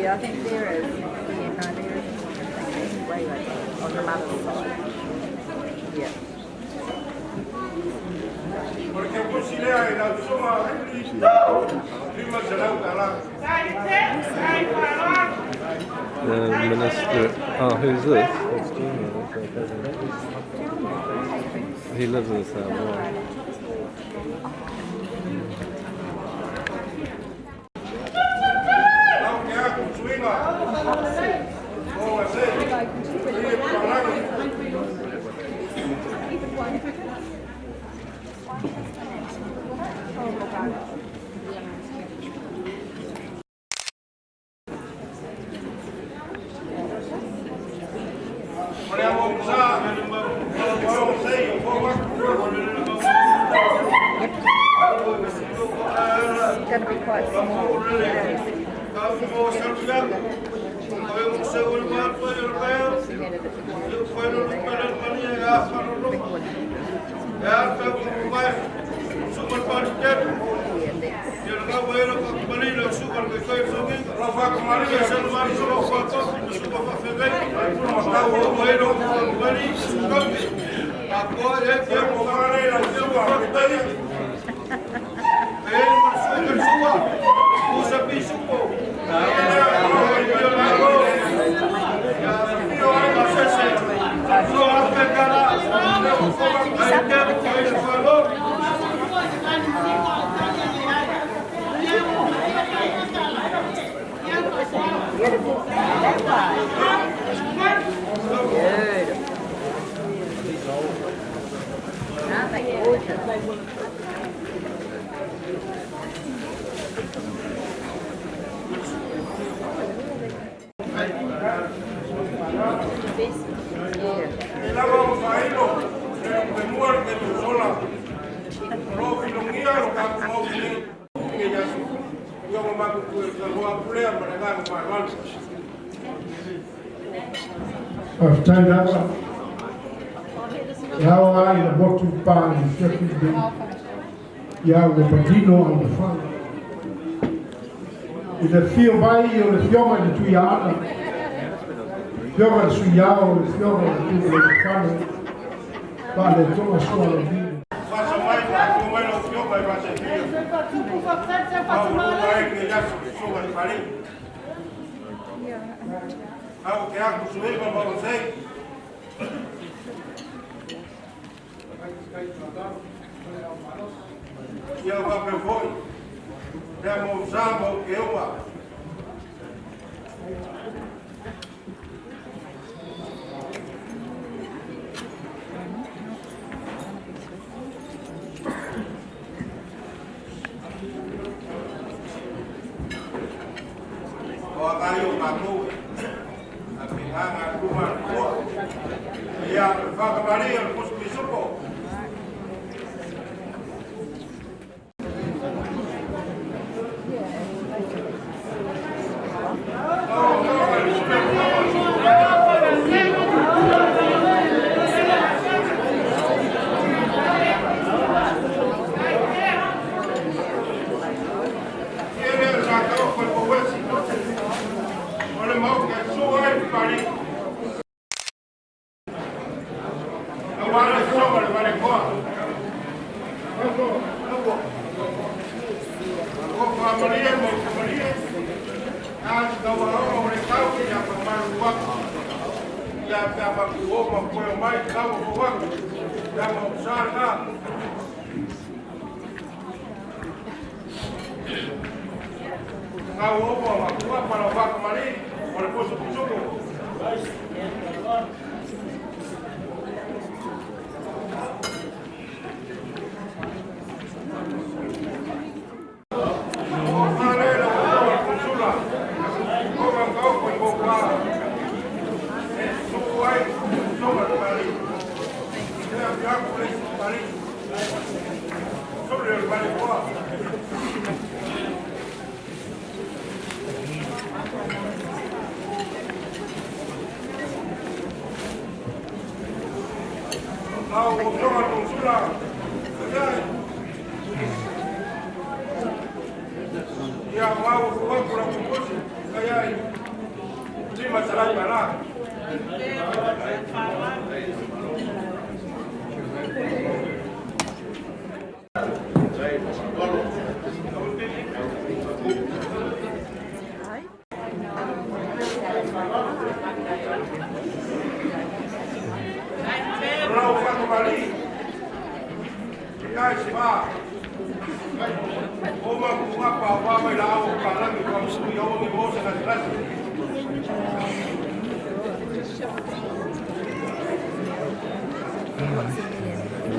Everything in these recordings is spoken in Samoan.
Yeah, I think there is. Yeah, no, there is a thing way over on the mother's side. Yeah. The minister. Oh, who's this? That's Junior. That's our cousin. He lives in Samoa. It's going to be quite small. Beautiful. Beautiful. Aren't they gorgeous? Faafetai lava. E ao ai le motu pa i siaki nei. Ia ua patino au le fale. I le fio mai o le fioga i le Tuiaana. Fioga le Suiao, le fioga le tu le fale. Faaletoga sualauvi.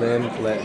Lamb flat.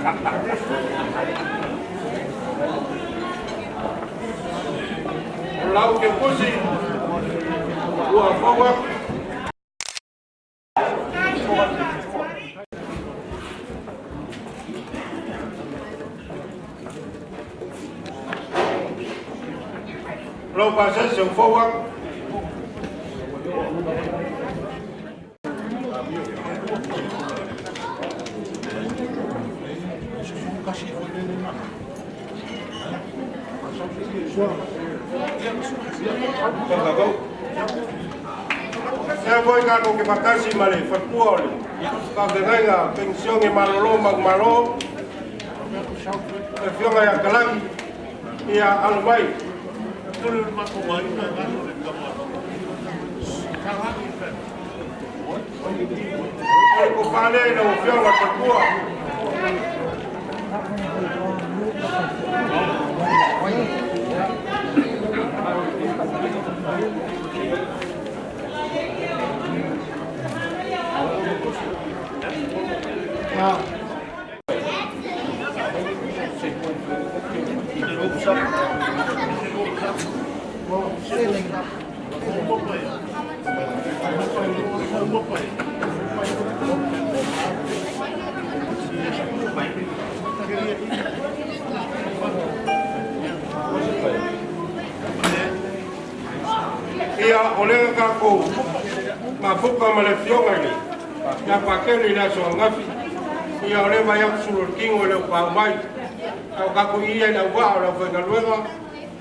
O lau ke pusi, ua fau aku. Lau pasese o fau aku. Sea foi kātou ke whakasi ma le whatua o le whawhengainga pensione malolo mau malo e whionga ia kalangi ia alo mai. O le kofale i lau whionga whatua. Ia o lea kākou mafuka ma le fioga i le ia pakele i le aso angafi. Ia o lea mai atu sulu o le kingo i le upau mai. Au kākou ia i le auvaa o le aufaigaluega.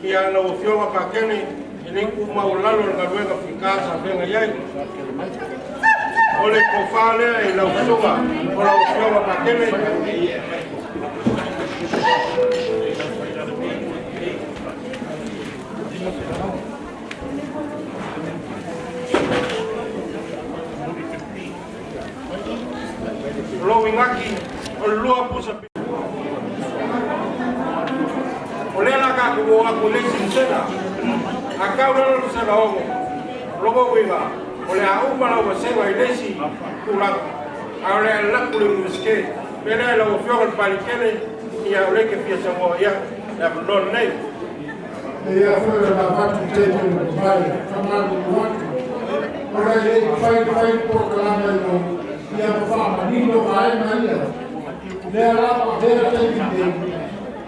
Ia lau afioga pakele e le kumau lalo o le galuega fika sa fega i ai. O le kofā lea i lau susuga o lau afioga pakele. Lo ingaki o le lua pusa. O lea la kākou o aku le sinisena. A kau lalo le sena ongo. Logo uiga. O le a uma lau vasega i le isi tulaga. A o le alaku le universite. Me lea lau afioga le palikele ia o le ke fia samoa ia le avanoa lenei. Ia foi le avatu tele o le mai, whamanu watu. Ora e fai fai polokalame i lo ia whaamanino vaega ia. Lea lava lea taimi nei,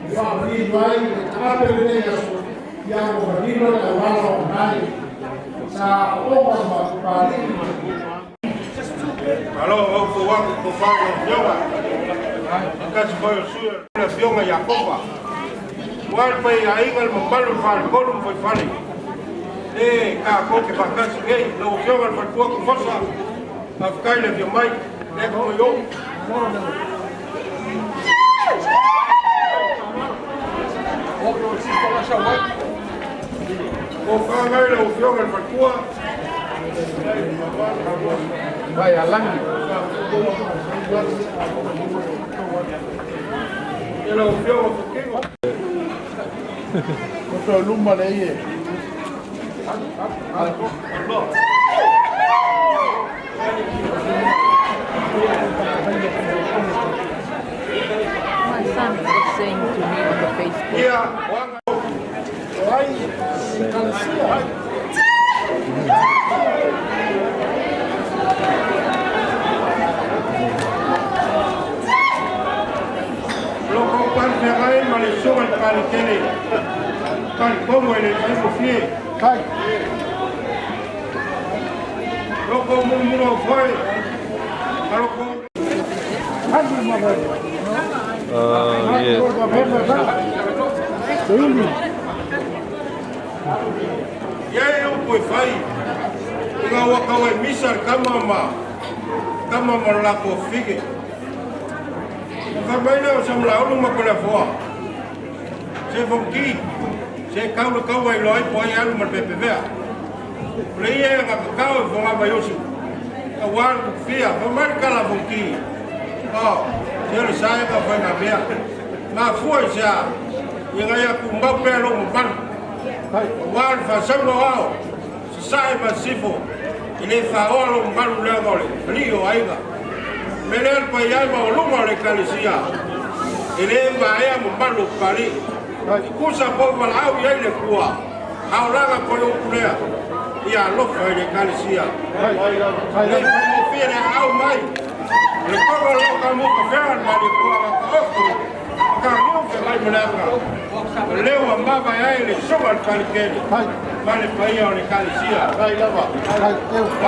e whaamanino ai le taape lenei aso, ia ua manino le auala o nai. Sa aoga ma Papalii. Alo au fau aku ko fau lau afioga. Kasi foi o sui le afioga Iakofa. Ua le pai aiga le mamalu le faletolu ma faifale. E kākou ke whakasi nei, lau afioga le faletua Kufosa, faafetai le afio mai, lea ka moi o. O whangai lau afioga le faletua. Ia lau afioga Fukingo. My son was saying to me on the Facebook, Ia, o anga Loko panferai ma le suga le palikele. Palikongo e le faigofie. Loko mulumulu o foe. Maloko. Yeah. Ia e upu e fai. I ngā waka o e misa le kama ma. Kama ma le lako fige. Whai mai lea o sa mlaulu ma ko le afoa. Se fonki. Se kau le kau ai loai po ai alu ma le pepevea. O le ia e ngā kakao e fonga mai osi. Ka wā le kukufia. Whai mai le kala fonki. Oh, se o le sae ka whai ngā mea. Ngā fua i se a. I ngā ia kumbau pea lo mamalu. Wā le whasauga o ao. Se sae ma sifo. I le whaoa lo mamalu lea ngole. Ali o aiga. Me lea le pai ai ma o lunga o le ekalesia. E le vaea mamalu o Papalii. Tutusa po o valaau i ai le Atua, aolaga po o le upu lea, ia alofa i le Ekalesia. E le faigofie le aau mai o le toga o lau kamu kafea le malietoa ma taoto ma kaniu feagai ma le aga. O lea ua mavae ai le susuga i le Palikene ma le paia o le Ekalesia. O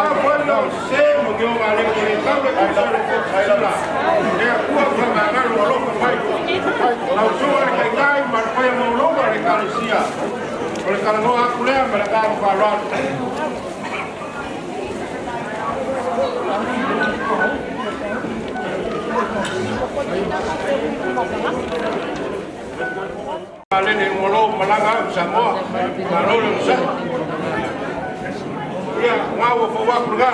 a foi na o sese ma tiogalemu e le tau le tusa i le silasila, le Atua faamagalo alofa mai. Lau susuga i le Taitai ma le paia maualuga o le Ekalesia, o le talanoa atu lea ma le agaga faaaloalo. Lele ua lou malaga au i Samoa, malo le onosai. Ia, ngā ua fau atu lena.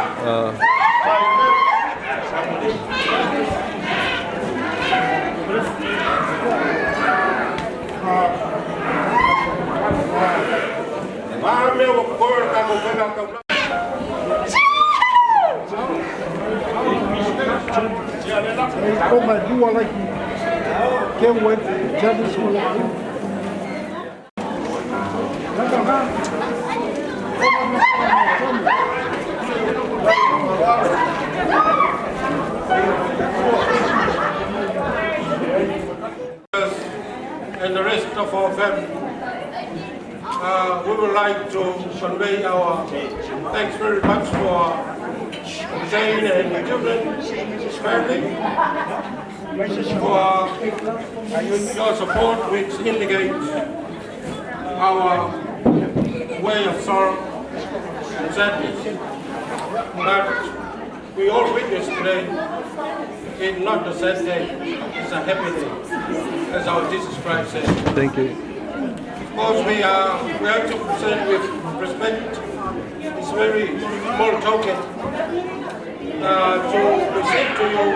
O a mea ua totoe o le tatou faiga taulagi. And the rest of our family. We would like to convey our thanks very much for Jane and the children's family for your support, which indicates our way of sorrow and sadness. But we all witness today it's not a sad day, it's a happy day, as our Jesus Christ said. Thank you. Of course, we have to present with respect this very small token to present to you,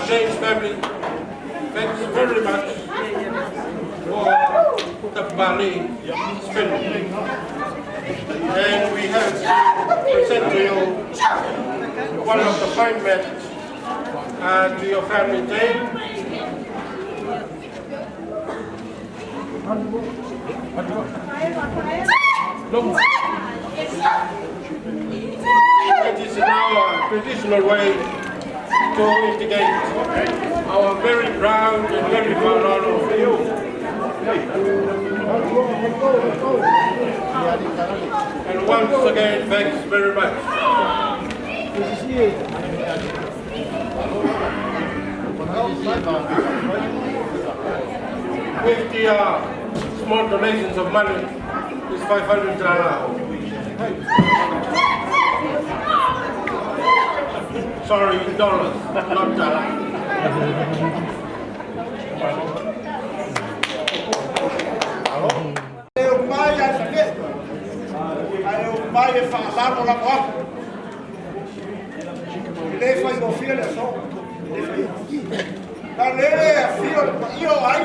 Shane's family. Thanks very much for the Bali funeral. And we have to present to you one of the fine men to your family, Jane. It is our traditional way to indicate our very proud and very proud honor for you. And once again, thanks very much. With the small donations of money, it's $500. Sorry, dollars, not dollar. E o mai ai sa le. Ai o mai e whaalaro la moa. Le whai o fia le so. Na lele a fia le paia o ai.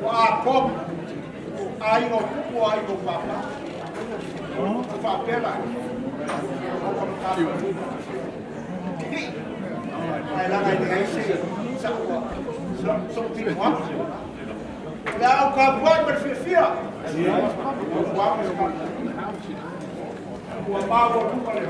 O a pop. Ai o kupu ai o papa. O whaapela. O ka Kini. Ai langa i le aise. Sa ua. Sa pili moa. Le au ka puai ma le fiafia. Ua maua luka le.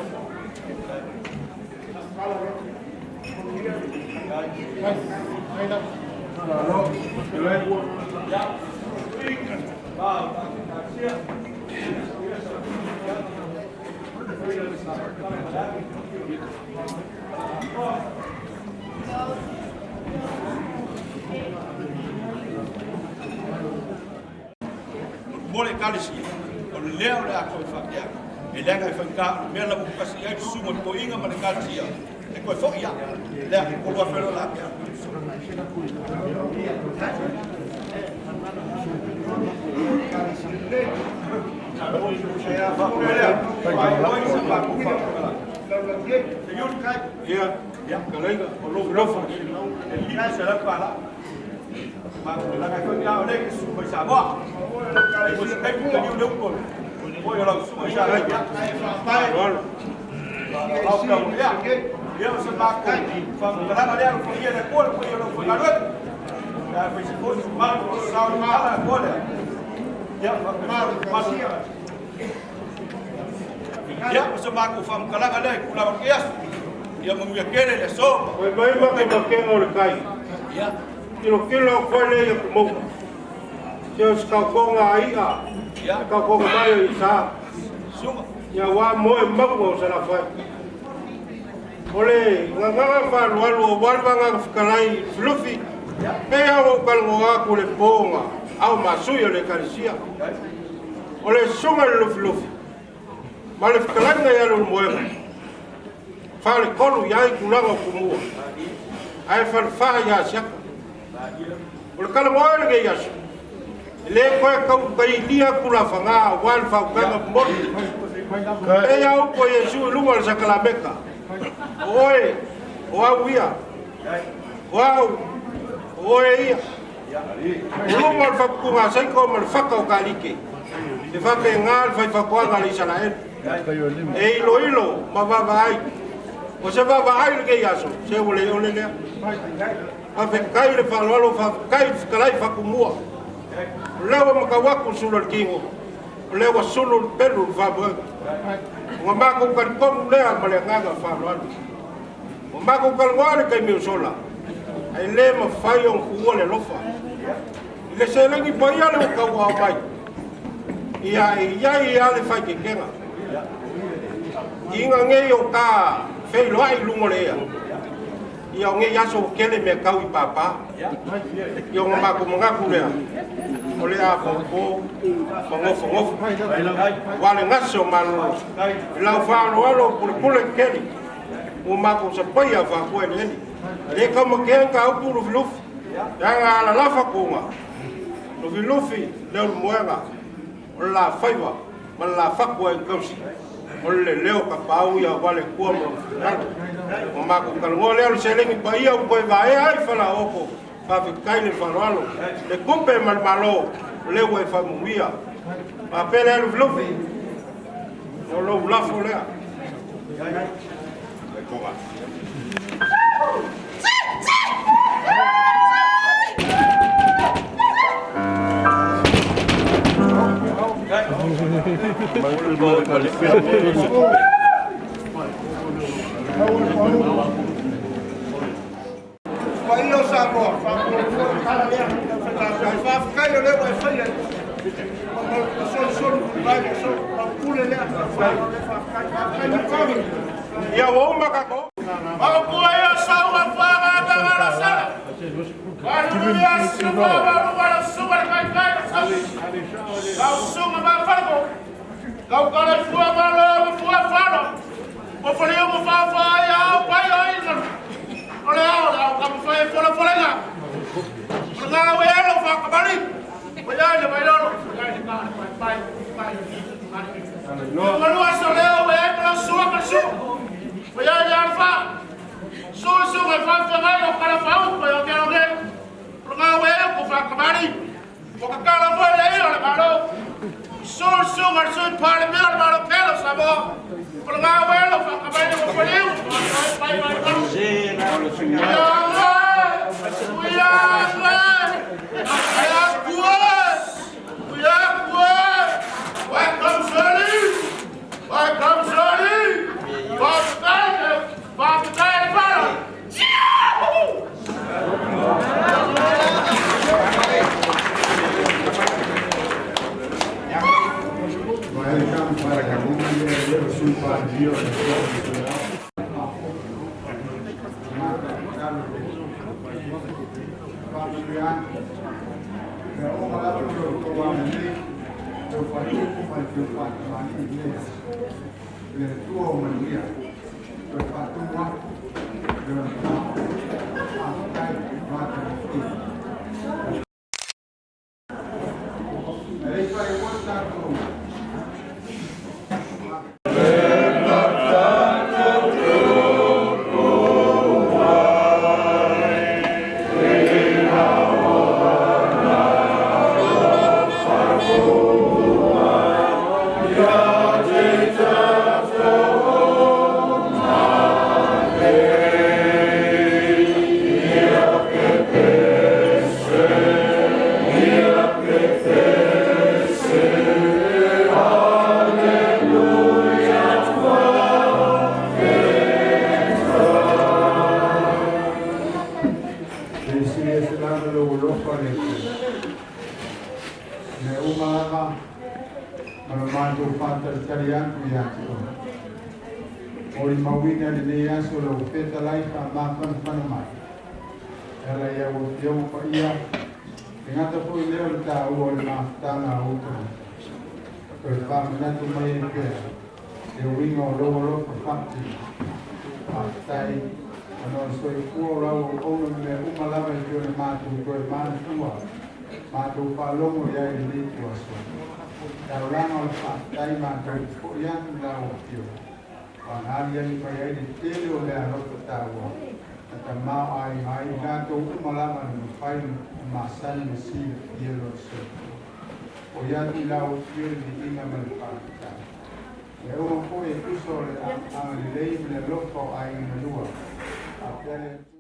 Mo le Ekalesia, o le lea o le a koe whakea. E lea ngai whaika, o le mea la upasi ai le sumo le toinga ma le Ekalesia. E koe fo ia, lea, ko lua whero la kea. Ia, ka leinga, o lou lofa, e lima se lau pala. Ma o le langa foi ia o le ke sumo i Samoa. E mo se kai puka niu le upo. Mo i o lau sumo i Samoa. Lau ka ia. Ia o se mako whamutaranga lea lo ia le kua le kua ia lo whangaruek. Ia whaisi fo si malu o sao i ala kua lea. Ia whakamasi. Ia o se mako whamutaranga lea i kula wa kias. Ia manguia kere le so. Oi mai ma kai makenga o le kai. Ia. Kilo kilo o koe le ia kumauka. Se o se kaukonga a ia. Ia. Kaukonga mai o i sa. Sunga. Ia wā moe maunga o Salafai. O le ngagaga whalualu o walwanga whakalai lufi. Pei au o kalongo aku le pōnga au masui o le kalisia. O le sunga le lufi lufi. Ma le whakalanga ia le moega. Whale kolu ia i kulanga o kumua. Ae whale whaha ia siaka. O le kalongo ai le ngei aso. Le koe kau kai lia kula whanga wal whaukanga mori. E au po Yesu i lunga o le sakalameka. O oe, o au ia. O au, o oe ia. O lunga o le whapukunga saiko ma le whaka o kalike. Le whape ngā le whaiwhakoanga le Israel. E ilo ilo ma vava ai. O se vava ai le kei aso, se o le ole lea. Whafe kai le whaloalo, whafe kai le whakalai whakumua. O lewa makawaku sulu le kingo. O lewa sulu le pelu le whamuega. O ngā mākou kalikomu lea ma le nganga whaloalo. O mākou kalongoa le kai meusola. Ai le mawhai o kuua le lofa. I le selengi pa ia le ukau au mai. Ia ia ia le whai kekenga. Inga ngei o ka wheiloa i lungo le ea. Ia o ngei aso o kele mea kau i pāpā. Ia o ngā mākou mangaku lea. O le a fōpō, mangofo ngofo. Wale ngase o malolo. I lau whaalo alo o pule pule keli. O mākou sa pai a whakua ele ele. Le kau makea ka upu lufi lufi. Ia ngā ala lafa kōnga. Lufi lufi leo le moega. O le la whaiwa ma le la whakua i kausi. O le leo ka pau ia wale kua ma lalo. O mākou kalongoa leo le selengi pa ia upo e vaea ai whala oko. Whawhikai le whaloalo. Le kupe ma le malo. O leo e whamuia. Ma pele alu lufi. O lou lafo lea. Pai o Samoa, whaafkai o lewa e whaia. Soli soli mai so pule lea whaafkai. Ia o makako. Makakua ia saua whaanga tangara sala. Waluia suka walu suka le kai kai sa. Kau sunga ma farko. Kau kala fua ma lo fua falo. O fale o fa fa ia o pai o ina. O le ao le ao ka fa e fola fola nga. O nga we lo fa ka bari. O ya le mai lo. Ya le ka pai pai pai. No lo aso le o we pa suka pa su. O ya ya fa. Su su me fa fa mai o kala fa o o ke o ke. O nga we ko fa ka bari. O ka kala fo le io le malo. Su su ma su pa le me malo pelo sabo. O nga we lo fa ka bari o fo le. Pai pai pai. Yeah. talitali atu ia te oe. Molimauina lenei aso lou fetalai faamafanafana mai. E ala i au afioga paia, e gata foi lea o le taua o le mafutaga a ou tagata. Toe faamanatu mai ai pea le uiga o lou alofa faatino. Faafetai ona o le soifua o lau auauna ma mea uma lava e pei ona matou toe manatua, matou faalogo i ai i lenei ituaso. Taulaga o le faafetai matou te fo'i atu i lau Afioga, ua aliali mai ai le tele o meaalofa taua na tamaoaiga ai i latou uma lava na mafai ona masani ma silafia lona soifua. Fo'i atu i lau Afioga le viiga ma le faafetai. Mea uma foi e tusa o le agalelei ma le alofa o aiga na lua, faapea le Atua.